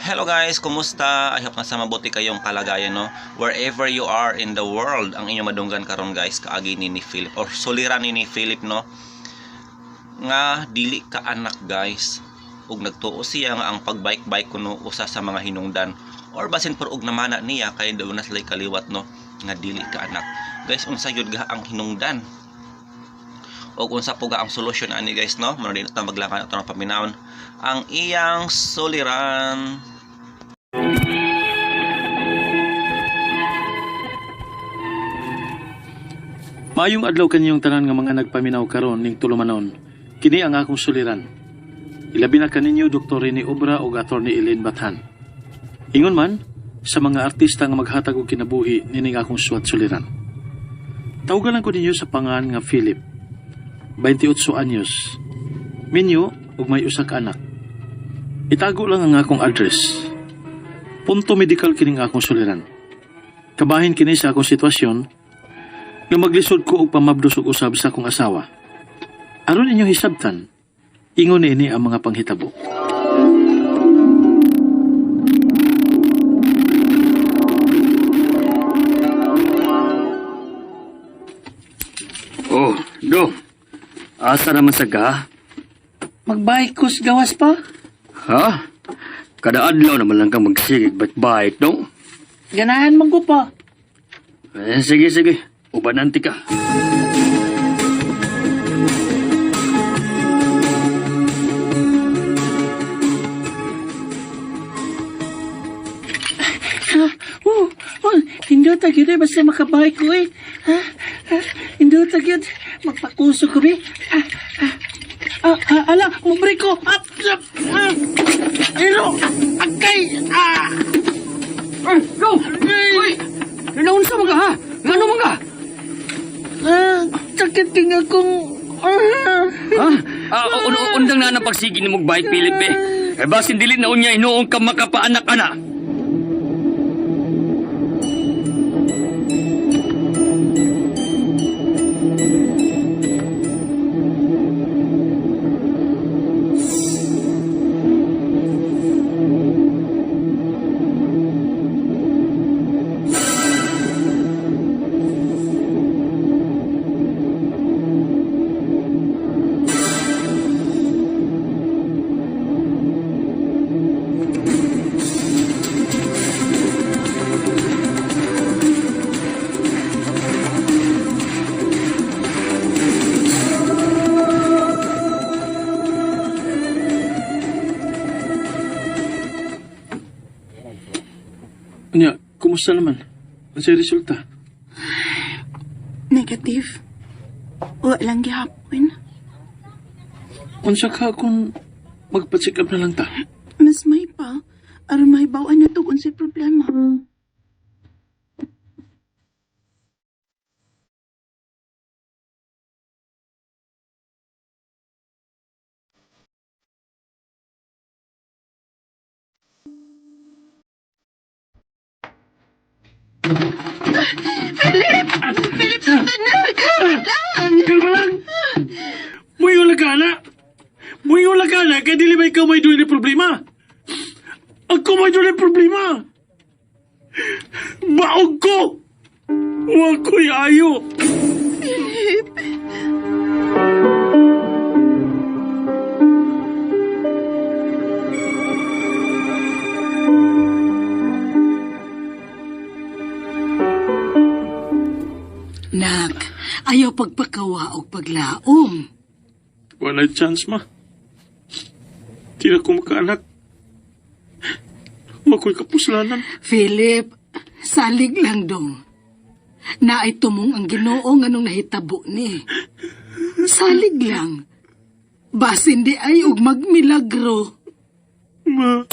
Hello guys, kumusta? I hope nasa mabuti kayong kalagayan, no? Wherever you are in the world, ang inyong madunggan karon guys, kaagi ni Philip or suliran ni Philip, no? Nga dili ka anak guys. Ug nagtuo siya nga ang pagbike-bike kuno usa sa mga hinungdan or basin por og namana niya kay doon na sila kaliwat, no, nga dili ka anak. Guys, unsa gyud ga ang hinungdan? Og unsa po ga ang solusyon ani guys, no? Mao din ta maglakan ato ng paminawon ang iyang suliran. Maayong adlaw kaninyong tanan nga mga nagpaminaw karon ning tulumanon. Kini ang akong suliran. Ilabi na kaninyo Dr. Rene Obra ug Attorney Elaine Bathan. Ingon man sa mga artista nga maghatag og kinabuhi nining akong suwat suliran. Tawgalan ko ninyo sa pangan nga Philip. 28 anyos. Minyo ug may usa ka anak. Itago lang ang akong address. Punto medical kining akong suliran. Kabahin kini sa akong sitwasyon nga maglisod ko og pamabdos og usab sa akong asawa. Aron inyong hisabtan, ingon niini ang mga panghitabo. Oh, do. Asa naman sa ka? Magbike ko sa gawas pa. Ha? Kada adlaw naman lang kang magsigig bike-bike, no? Ganahan man ko pa. Eh, sige, sige. Ubananti ka. Oh, oh, hindot gyud eh, basta makabike ko eh. Ha? Ha? Hindot gyud. Magpakusog ko eh. Ah, ah, ah, ah, ala, mubreak ko. Ah, ah, ah. Ilo, agkay. Ah. Ay, do! Uy! Naunsa man ka, ha? Ngano man ka? Ah, sakit kay nga kong ah. Ha? Ah, undang na ang pagsigi ni mong bike, Philip, eh. Eh, basin dili na unya hinuong ka makapaanak-anak. Unya, kumusta naman? Unsay resulta? Negative. Wa lang gihapon. Unsa ka kung magpa-check up na lang ta? Mas may pa. Aron mahibaw-an na to unsay problema. Kalma lang! Muyo lang ka na! Muyo lang ka na! Kaya dili ba ikaw may doon problema? Ako may doon problema! Baog ko! Wa ko'y ayo! Nak, ayaw pagpakawa og paglaom. Wala chance, ma. Di na ko makaanak. Wa ko'y kapuslanan. Philip, salig lang dong. Naay tumong ang Ginoo nganong nahitabo ni. Salig lang. Basin di ay og magmilagro. Ma.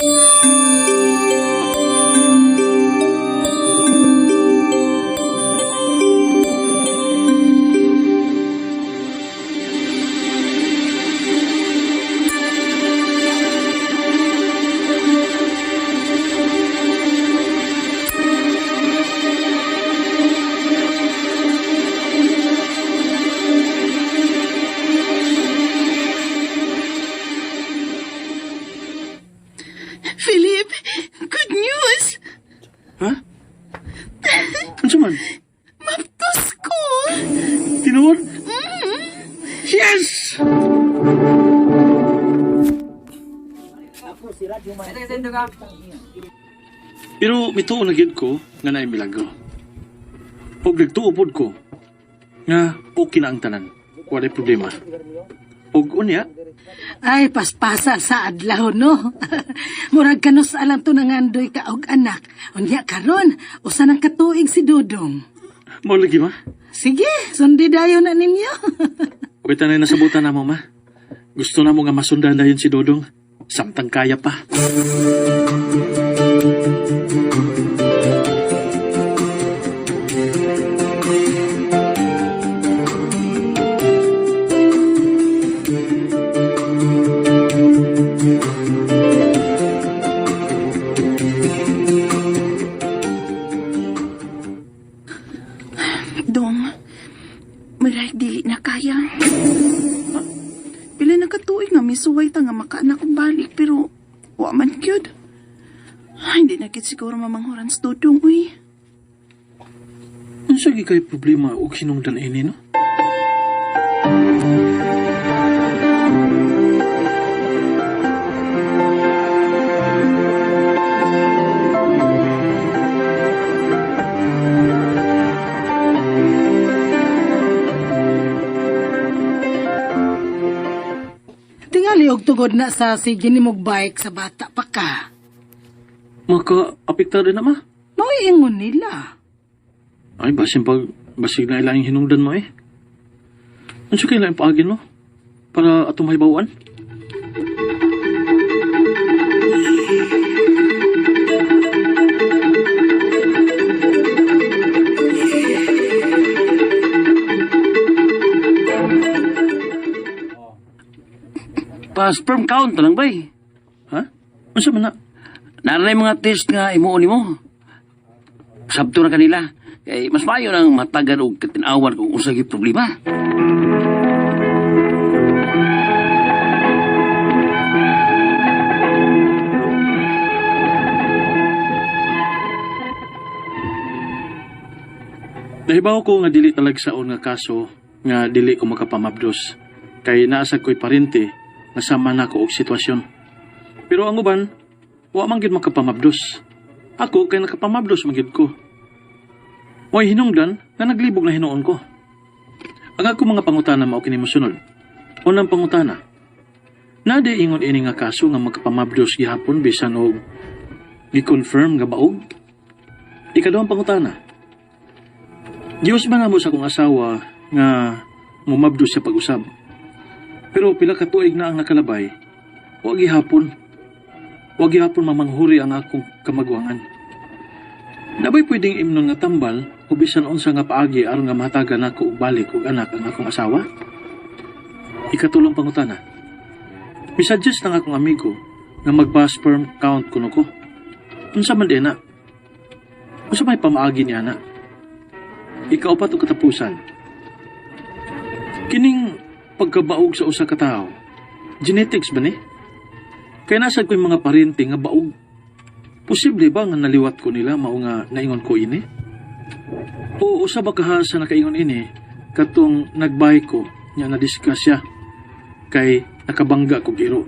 Philip, good news! Ha? Unsa man? Maptos ko! Tinuod? Yes! Pero mituo na gyud ko nga naay milagro. Og nagtuo pod ko nga okay na ang tanan. Walay problema. Og unya, Ay, paspasa sa adlaw, no? Murag kanus alam to nangandoy ka og anak. Unya karon, usa nang katuig si Dudong. mao lagi ma. Sige, sundi dayon na ninyo. Okay tanay nasabutan na mo ma. Gusto na mo nga masundan dayon si Dodong. Samtang kaya pa. Dong, maray dili na kaya. Ah, pila na katuig nga misuway ta nga makaanak kong balik pero wa man gyud. Ay, hindi na gyud siguro mamanghuran sa Dudong, uy. Unsa gyud kay problema og hinungdan ini no? Tingali og tugod na sa sige nimog bike sa bata pa ka. Maka apektar din na ma. Mao'y ingon nila. Ay, basin pag basig na ilang hinungdan mo eh. Unsa kay laing paagin mo? Para atong mahibawan? Pa sperm count na lang bay. Ha? Unsa man na? Naranay mga test nga imuon nimo. Sabto na kanila. Kay mas maayo nang matagan og katinawan kung unsa gyud problema. Nahibaw ko nga dili talagsaon nga kaso nga dili ko makapamabdos. Kay naa sa ko'y parente nga sama na ko og sitwasyon. Pero ang uban, wa man gyud makapamabdos. Ako kay nakapamabdos man gyud ko. Way hinungdan nga naglibog na hinuon ko. Ang ako mga pangutana mao kini mosunod. Unang pangutana. Nade ingon ini nga kaso nga makapamabdos gihapon bisan og gi-confirm nga baog? Ikaduhang pangutana. Diyos ba namo sa akong asawa nga mumabdo siya pag-usab. Pero pila ka tuig na ang nakalabay, wa gihapon. Wa gihapon mamanghuri ang akong kamagwangan. Nabay pwedeng imnon nga tambal o bisan unsa nga paagi aron nga mahatagan nako og balik og anak ang akong asawa? Ikatulong pangutana. Misuggest ng akong amigo nga magpa-sperm count kuno ko. Unsa man din na? Unsa may pamaagi niya na? Ikaupat o katapusan. Kining pagkabaog sa usa ka tawo, genetics ba ni? Kaya nasad ko yung mga parente nga baog. Posible ba nga naliwat ko nila mao nga naingon ko ini? O usa ba kaha sa nakaingon ini katong nagbay ko nya na-discuss siya kay nakabangga ko giro.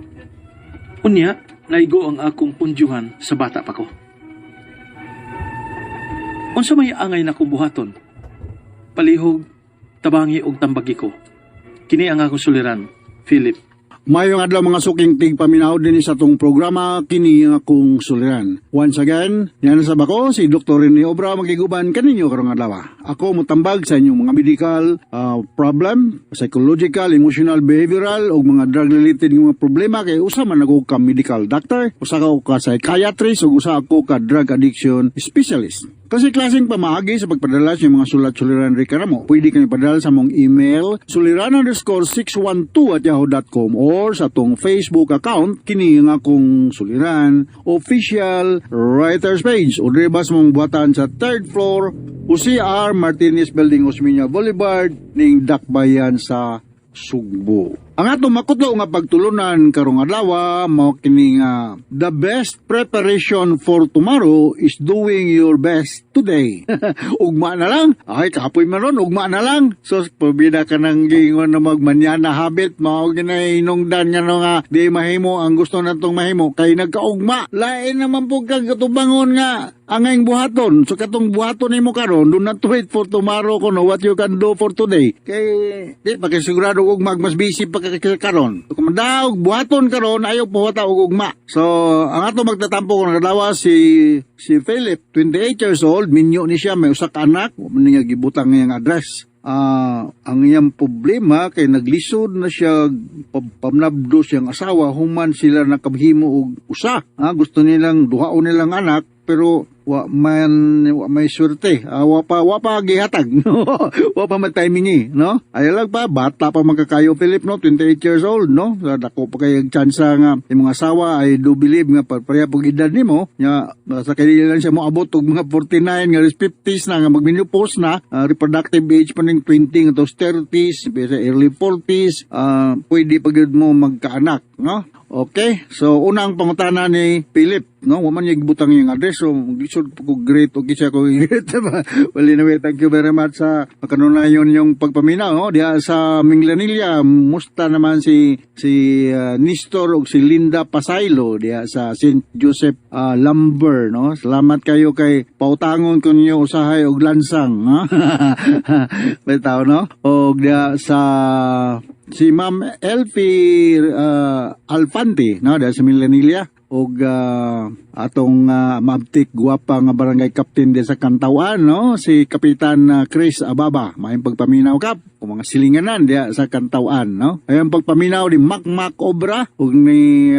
Unya, naigo ang akong pundyuhan sa bata pa ko. Unsa may angay na akong buhaton? Palihog, tabangi og tambagi ko. Kini ang akong suliran, Philip. Mayong adlaw mga suking tig paminaw din sa atong programa kini nga akong suliran. Once again, yan sa bako si Dr. Rene Obra magiguban kaninyo karong adlaw. Ako motambag sa inyong mga medical problem, psychological, emotional, behavioral ug mga drug related nga mga problema kay usa man ako ka medical doctor, usa ka ka psychiatrist ug usa ako ka drug addiction specialist. Kasi klaseng pamaagi sa pagpadala sa inyong mga sulat suliran rekaramo. Pwede kami padala sa mong email suliran_612@yahoo.com or sa atong Facebook account kini nga akong suliran official writers page o diri bas mong buhatan sa third floor Jose R. Martinez Building, Osmeña Boulevard ning Dakbayan sa Sugbo. Ang atong makutlo nga pagtulunan karong adlaw mao kini nga the best preparation for tomorrow is doing your best today. Ugma na lang. Ay, kapoy man ron, ugma na lang. So, pabida ka nang giingon na magmañana habit, mao ginay hinungdan nga no nga di mahimo ang gusto natong mahimo kay nagkaugma. Lain naman po kag katubangon nga ang buhaton. So katong buhaton nimo karon, do not wait for tomorrow kuno what you can do for today. Kay di pa kay sigurado og mag mas busy pa ka karon. Kung mandaog buhaton karon, ayaw puwata og ugma. So ang ato magtatampo kung adlaw si Philip, 28 years old, minyo ni siya, may usa ka anak, wa man niya gibutang ngayang address. Ang iyang problema kay naglisod na siya pamnabdo siyang asawa human sila nakabhimo og usa. Gusto nilang duhaon nilang anak pero wa man wa may swerte. Wa pa gihatag. Wa pa man timing eh, no? Ayaw lang pa, bata pa magkakayo Philip, no? 28 years old, no? So, dako pa kay chance nga imong asawa ay do believe nga pareha pug edad nimo nya sa kailan siya moabot og mga 49 nga 50s na nga magmenopause na, reproductive age pa ning 20 ngadto 30s, bisa early 40s, pwede pa gyud mo magkaanak, no? Okay, so unang pangutana ni Philip, no? Wa man niya gibutang iyang address, so lisod po ko great o kisa ko great. Well, anyway, thank you very much sa kanunayon yung pagpaminaw, no? Diha sa Minglanilla, musta naman si Nestor ug si Linda Pasaylo diha sa St. Joseph Lumber, no? Salamat kayo kay pautangon ko ninyo usahay og lansang, no? Bitaw, no? Og diha sa si Ma'am Elfie Alfante, no, diha sa Minglanilla og atong maabtik gwapa nga barangay captain diha sa Cantawan, no, si Kapitan Chris Ababa. Maayong pagpaminaw, Kap, kung mga silinganan diha sa Cantawan, no? Ayong pagpaminaw ni Mac Mac Obra ug ni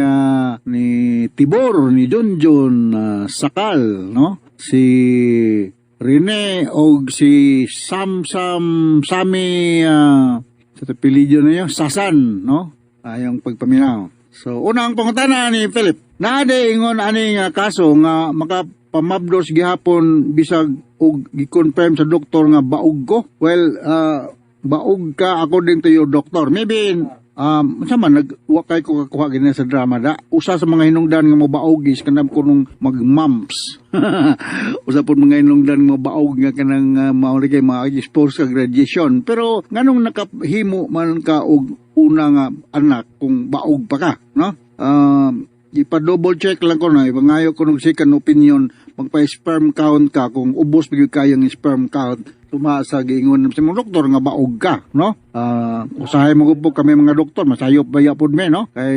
Tibor ni Junjun Sakal, no, si Rene og si Sam Sam Sami sa apelyido niya Sasan, no? Ayong pagpaminaw. So unang pangutana ni Philip, naa ingon ani nga kaso nga makapamabdos gihapon bisag og gi-confirm sa doktor nga baog ko? Well, baog ka according to your doctor. Maybe unsa man nag wa kay ko kakuha gini sa drama da. Usa sa mga hinungdan nga mobaog is kanang kunong mag-mumps. Usa pud mga hinungdan nga mobaog nga kanang mao kay ma-expose ka radiation. Pero nganong nakahimo man ka og una nga anak kung baog pa ka, no? Ipa-double check lang ko na, ipangayo ko ng second opinion, magpa-sperm count ka kung ubos pa gyud kayong sperm count tuma sa giingon sa mong doktor nga baog ka, no? Usahay mo po kami mga doktor, masayop baya pud me, no? Kay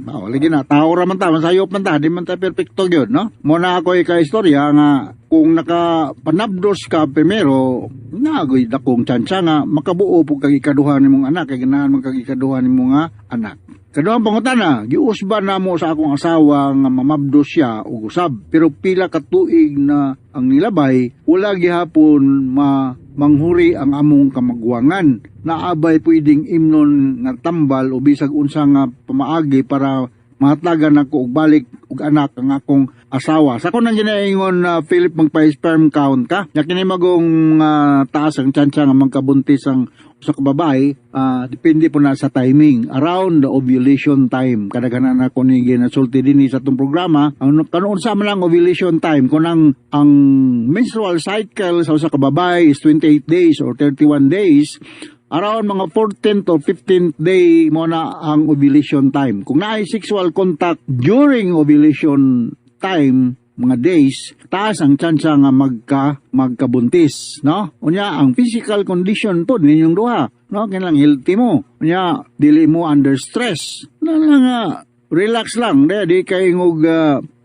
wala lagi na, tao ra man ta, masayop man ta, di man ta perpekto gyud, no? Mo na ako ka istorya nga kung nakapanabdos ka primero, nagoy dakong tsansa nga makabuo pug kag ikaduha nimong anak kay ganahan man kag ikaduha nimong nga anak. Kaduhang pangutana, giusba namo sa akong asawa nga mamabdos siya og usab. Pero pila ka tuig na ang nilabay, wala gihapon ma manghuri ang among kamagwangan. Naabay pwedeng imnon nga tambal o bisag unsa nga pamaagi para mahatagan ako og balik og anak ang akong asawa? Sa ko nang ginaingon na Philip, magpa-sperm count ka. Nya kini magong taas ang tsansa nga magkabuntis ang usa ka babae, depende po na sa timing around the ovulation time. Kadaghanan ako ni ginasulti dinhi sa atong programa ang kanuon sa man ang ovulation time. Kung ang menstrual cycle sa usa ka babae is 28 days or 31 days, around mga 14th or 15th day mo na ang ovulation time. Kung naay sexual contact during ovulation time, mga days, taas ang tsansa nga magkabuntis, no? Unya, ang physical condition po ninyong duha, no? Kinahanglan healthy mo. Unya, dili mo under stress. Na lang nga, relax lang, di kay ngog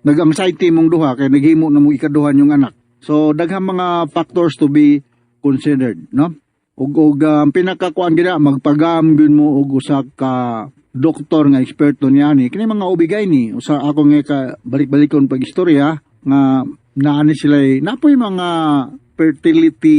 nag-anxiety mong duha kay naghimo na mo ikaduhan yung anak. So daghang mga factors to be considered, no? Ug ang pinakakuan gina magpagam gyud mo og usa ka doktor nga eksperto niya ni kini mga OB-GYN ni usa ako nga ka balik-balikon pag istorya nga naani sila napoy mga fertility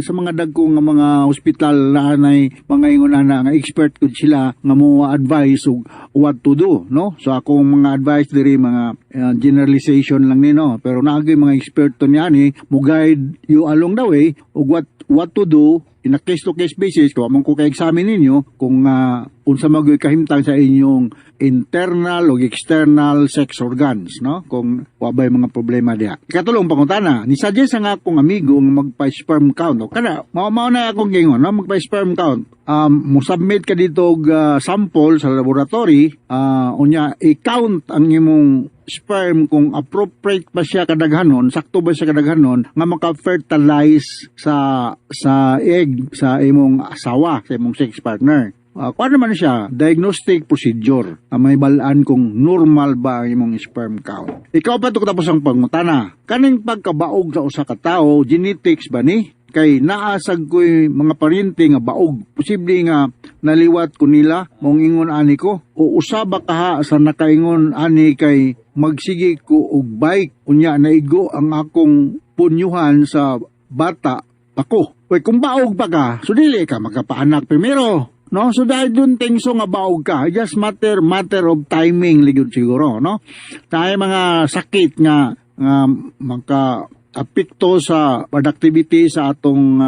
sa mga dagko nga mga hospital na anay mga ingon ana nga expert gud sila nga mo advise og what to do, no? So akong mga advice diri, mga generalization lang ni, no? Pero naagay mga eksperto niani mo guide you along the way og what to do in a case to case basis kung among ko ka-examine ninyo kung unsa magoy kahimtang sa inyong internal o external sex organs, no? Kung wa ba'y mga problema diha. Ikatulong pangutana, ni suggest ang akong amigo nga magpa-sperm count. O kana mao mao na akong gingon, no? Magpa-sperm count, mo submit ka dito og sample sa laboratory, unya i-count ang imong sperm kung appropriate ba siya kadaghanon, sakto ba siya kadaghanon nga maka-fertilize sa egg sa imong asawa, sa imong sex partner. Kuha naman siya, diagnostic procedure na may balaan kung normal ba ang imong sperm count. Ikaw pa ito tapos ang pangutana. Kaning pagkabaog sa usa ka tawo, genetics ba ni? Kay naasag ko'y mga paryente nga baog. Posible nga naliwat ko nila, mong ingon ani ko. O usaba kaha sa nakaingon ani kay magsige ko og bike, unya naigo ang akong punyuhan sa bata ako. Uy, kung baog pa ka, so dili ka magkapaanak primero. No? So dahil dun think so nga baog ka, just matter of timing ligod siguro, no? Tayo mga sakit nga maka apekto sa productivity sa atong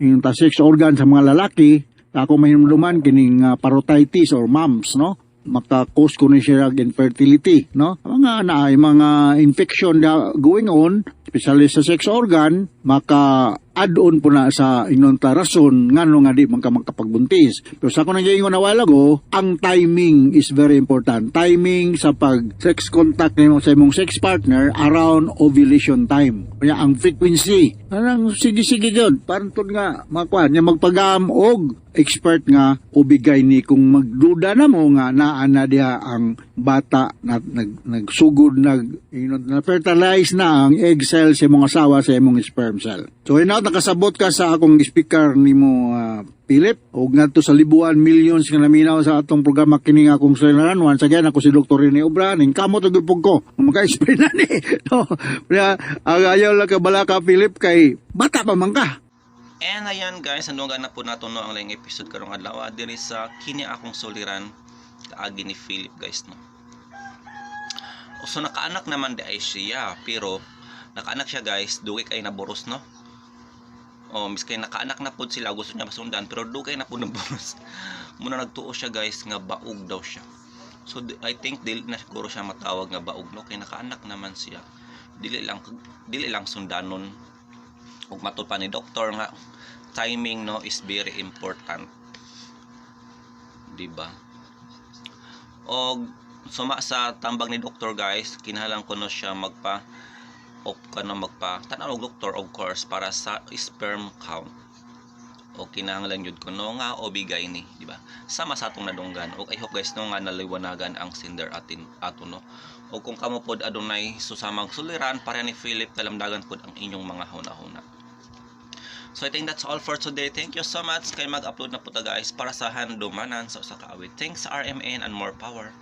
yung ta sex organ sa mga lalaki, ako mahinumduman kining parotitis or mumps, no? Maka-cause ko ni siya og infertility, no? Mga na mga infection na going on, especially sa sex organ, maka add on po na sa inyong ta rason ngano nga di man ka makapagbuntis. Pero sa ako nang giingon a while ago, ang timing is very important. Timing sa pag sex contact nimo sa imong sex partner around ovulation time. Kaya ang frequency, parang sige-sige yun. Parang tun nga, makuha niya magpagam og expert nga ubigay ni kung magduda na mo nga naa na diha ang bata na nagsugod nag na fertilize na ang egg cell sa imong asawa sa imong sperm cell. So hinaut nakasabot ka sa akong speaker nimo, Philip, ug ngadto sa libuan millions nga naminaw sa atong programa kini nga akong suliran. Once again, ako si Dr. Rene Obra, ning kamot og pug ko maka-explain na ni, no? Kaya, ang ayaw lang ka balaka, Philip, kay bata pa man ka. And ayan guys, sandungan na po nato, no, ang laing episode karong adlaw diri sa Kini Akong Suliran kaagi ni Philip, guys, no. So nakaanak naman di ay siya, pero nakaanak siya, guys, dugay kay naburos, no. Oh, miski nakaanak na pod sila, gusto niya masundan pero dugay na pod naburos. Muna nagtuo siya, guys, nga baog daw siya. So I think dili na siguro siya matawag nga baog, no, kay nakaanak naman siya. Dili lang sundanon ug matud pa ni doktor nga timing, no, is very important, di ba? Og suma sa tambag ni doktor, guys, kinahanglan ko no siya magpa op kano magpa tan-aw og doktor, of course, para sa sperm count o kinahanglan yun kuno nga obigay ni, di ba? Sama sa atong nadunggan og I hope, guys, no, nga naliwanagan ang sender atin ato, no? O kung kamo pod adunay susamang suliran para ni Philip, talamdagan pod ang inyong mga huna-huna. So I think that's all for today. Thank you so much. Kay mag-upload na po ta, guys, para sa handumanan sa usa ka awit. Thanks, RMN, and more power.